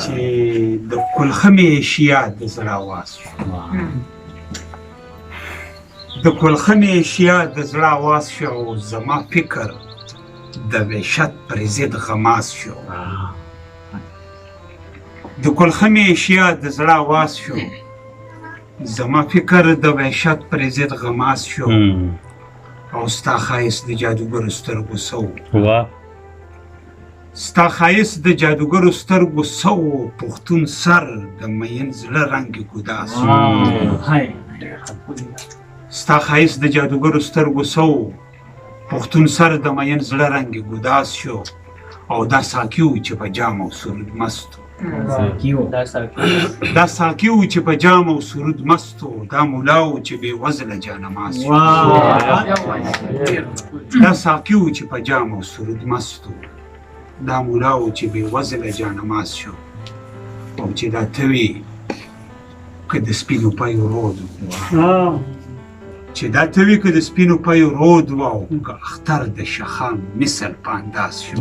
چې د کلخمې اشیا د زړه اواز شو. د کلخمې اشیا د زړه اواز شو او زما فکر د وحشت پر ضد غماز شو. د کلخمې اشیا د زړه اواز شو، زما فکر د وحشت پر ضد غماز شو. او ستا ښایست د جادوګرو سترګو څه و؟ ستا ښایست د جادوګرو سترګو څه و؟ پښتون سر د میین زړه رنګ ګداز شو. ستا ښایست د جادوګرو سترګو څه و؟ پښتون سر د میین زړه رنګ ګداز شو. او دا ساقي و چې په جام او سرود مست و. دا ساقي و چې په جام او سرود مست و، دا مولا و چې بې وزله جانماز شو. دا ساقي و چې په جام او سرود مست و، دا مولا و چې بې وزله جانماز شو. او چې دا ته وې که د سپینو پیو رود و، چې دا ته وې که د سپینو پیو رود و، او که اختر د شخان مثل په انداز شو.